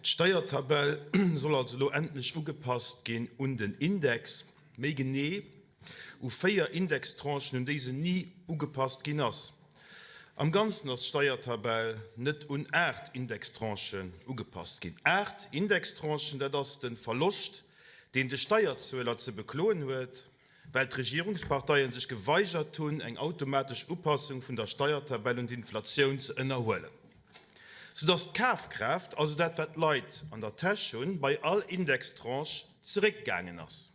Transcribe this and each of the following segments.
D'Steiertabell soll also elo endlech ugepasst ginn un den Index, méi genee u 4 Indextranchen, un déi se ni ugepasst ginn ass. Am Ganzen ass d'Steiertabell net un 8 Indextranchen ugepasst ginn. 8 Indextranchen, dat ass de Verloscht, deen de Steierzueler ze bekloen huet, well d'Regierungsparteien sech geweigert hunn, eng automatesch Upassung vun der Steiertabell un d'Inflatioun ze ënnerhuelen, soudass d'Kafkraaft, also dat wat d'Leit an der Täsch hunn, bei all Indextranche zeréckgaangen ass.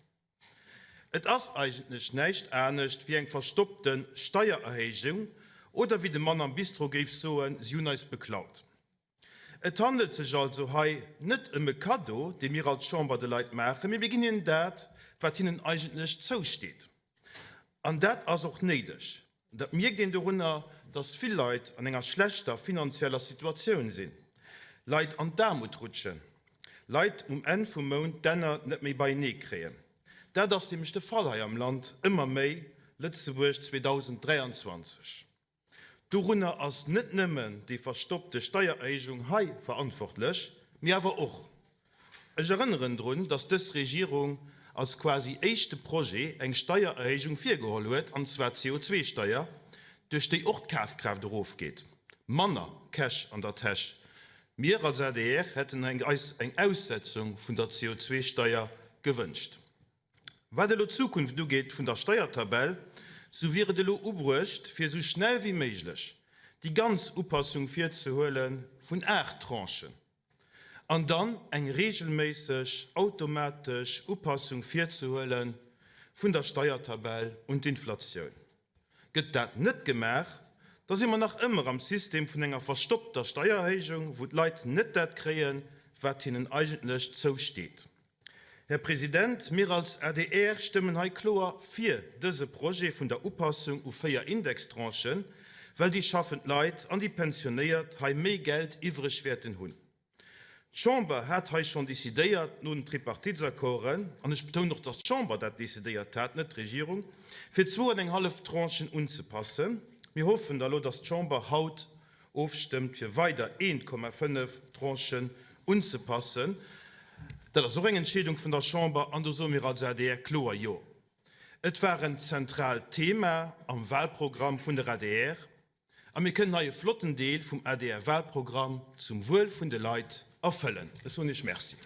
Et ass eigentlech näischt anescht wéi eng verstoppte Steiererhéijung, oder wéi de Mann am Bistro géif soen, si hunn eis beklaut. Et handelt sech also hei net ëm e Kaddo, dee mir als Chamber de Leit maachen, mee mir ginn hinnen dat, wat hinnen eigentlech zousteet. An dat ass och néideg. Dat mierkt een dorunner, dass vill Leit an enger schlechter finanzieller Situatioun sinn, Leit an d'Aarmut rutschen, Leit um Enn vum Mount d'Enner net méi beienee kréien. Dat ass nämlech de Fall hei am Land, ëmmer méi, Lëtzebuerg 2023. Dorunner ass net nëmmen déi verstoppte Steiererhéijung hei verantwortlech, mee awer och, ech erënneren drun, datt dës Regierung als quasi éischte Projet eng Steiererhéijung virgeholl huet, an zwar d'CO2-Steier, duerch déi och d'Kafkraaft erofgeet, manner Cash an der Täsch. Mir als adr hätten eis eng Aussetzung vun der CO2-Steier gewënscht. Wat elo d'Zukunft ugeet vun der Steiertabell, sou wier et elo ubruecht, fir esou schnell wéi méiglech déi ganz Upassung virzehuele vun 8 Tranchen an dann eng regelméisseg automatesch Upassung virzehuele vun der Steiertabell un d'Inflatioun. Gëtt dat net gemaach, da si mer nach ëmmer am System vun enger verstoppter Steiererhéijung, wou d'Leit net dat kréien, wat hinnen eigentlech zousteet. Här President, mir als adr stëmmen hei kloer fir dëse Projet vun der Upassung u 4 Indextranchen, well déi schaffend Leit an déi Pensionéiert hei méi Geld iwwreg wäerten hunn. D'Chamber hat hei schonn decidéiert, no den Tripartitsaccorden, an ech betounen och, dass d'Chamber dat decidéiert hat, net d'Regierung, fir zwou an eng hallef Tranchen unzepassen. Mir hoffen da lo, dass d'Chamber haut ofstëmmt, fir weider 1,5 Tranchen unzepassen. Dat ass och eng Entscheedung vun der Chamber an do soe mir als adr kloer Jo. Et war en zentraalt Thema am Wahlprogramm vun der adr a mir kënnen hei e flotten Deel vum ADR-Wahlprogramm zum Wuel vun de Leit erfëllen. Ech soen Iech Merci.